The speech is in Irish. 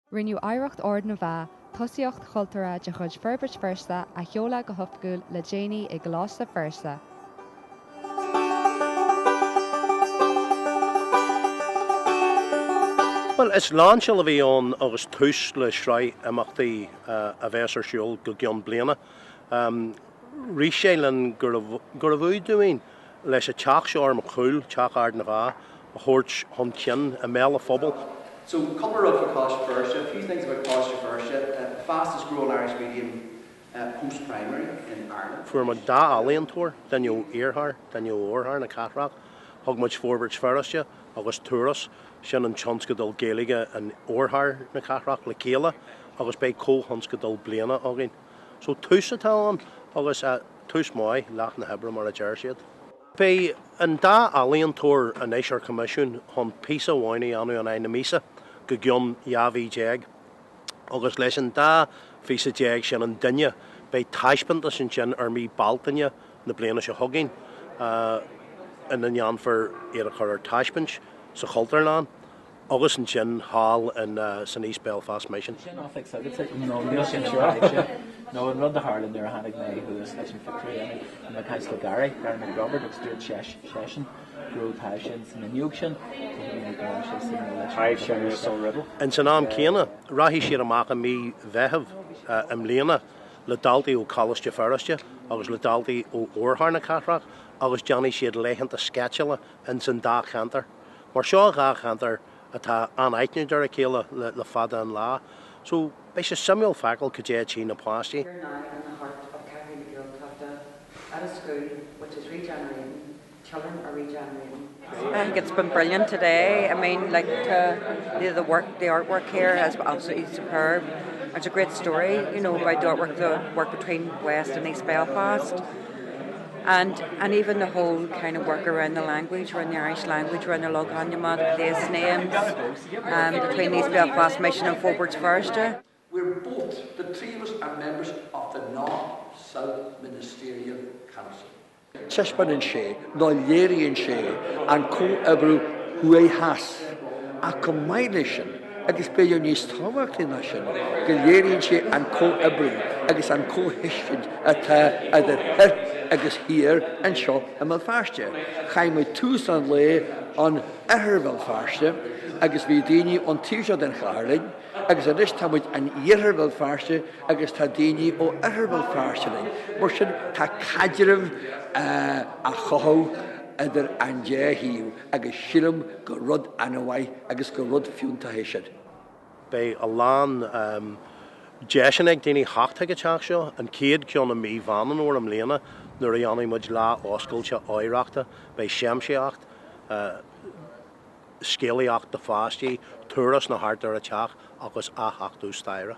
Rinneadh Oidhreacht Ard na bhFeá, tosaíocht chultúrtha de chuid Forbairt Feirste a sheoladh go hoifigiúil le déanaí i gColáiste Feirste. Bhuel, is lainseáil a bhí ann agus tús le sraith imeachtaí a bheas ar siúl go gceann bliana. Rith sé linn gurbh fhiú dúinn leis an teach seo ar mo chúl, Teach Ard na bhFeá, a thabhairt chun cinn i mbéal an phobail. So, cúpla rud faoi Coláiste Feirste, a few things about Coláiste Feirste, fastest growing Irish medium post-primary in Ireland. Fuair muid dá ealaíontóir, duine ó iarthar, duine ó oirthear na cathrach. Thug muid Forbairt Feirste agus Turas, sin an tionscadal Gaeilge in oirthear na cathrach, le chéile agus beidh comhthionscadal bliana againn. So tús atá ann agus tús maith, leath na hoibre mar a deir siad. Beidh an dá ealaíontóir anois ar coimisiún chun píosa amháin a dhéanamh in aghaidh na míosa go gceann 12 mhí agus leis an dá phíosa sin an duine beidh taispeántas ansin ar mí Bealtaine na bliana seo chugainn ina ndéanfar iad a chur ar taispeáint sa Chultúrlann. Agus ansin thall in san East Belfast Mission. Sin oifig s'agatsa? No, níl sin seo. No, an rud a tharla nuair a tháinig mé thuas leis an phictiúr a dhéanamh, bhí mé ag caint le Gary, Gary McRobert, agus dúirt seisean go raibh taibhse ins an fhuinneog sin, so shíl mé go raibh sé suimiúil leis an Taibhse uasal Riddle. Ins an am céanna, rachaidh siad amach i mí Mheithimh i mbliana le daltaí ó Choláiste Feirste agus le daltaí ó Oirthear na cathrach agus déanfaidh siad laethanta sceitseála ins an dá cheantar. Mar seo dhá cheantar atá an-aithnid ar a chéile le fada an lá. So, beidh sé suimiúil feiceáil cad é a tchí na páistí. Here now in the heart of Ceathrú na Gaeltachta at a school which is regenerating, children are regenerating. I think it's been brilliant today. I mean, like uh, the, the work, the artwork here is absolutely superb. It's a great story, you know, about the artwork, the work between West and East Belfast. And and even the whole kind of work around the language, around the Irish language, around the Logainm, the place names, um, between East Belfast Mission and Forbairt Feirste. We're both, the three of us are members of the North South Ministerial Council. Taispeánann sé, nó léiríonn sé, an comhoibriú thuaidh-theas, ach chomh maith leis sin, agus b'fhéidir níos tábhachtaí ná sin, go léiríonn sé an comhoibriú agus an comhthuiscint atá idir thoir agus thiar anseo i mBéal Feirste. Chaith muid tús an lae in oirthear Bhéal Feirste agus bhí daoine ón taobh seo den chathair linn, Agus anois tá muid in iarthar Bhéal Feirste agus tá daoine ó oirthear Bhéal Feirste linn. Mar sin tá caidreamh á chothú idir an dá thaobh agus sílim gur rud an-mhaith agus gur rud fiúntach é sin. Beidh a lán deiseanna ag daoine theacht chuig an teach seo, an chéad cheann i mí Mheán an Fhómhair i mbliana nuair a dhéanfaidh muid lá oscailte oidhreachta. Beidh siamsaíocht, scéalaíocht do pháistí, turasanna thart ar an teach agus aththeachtadh staire.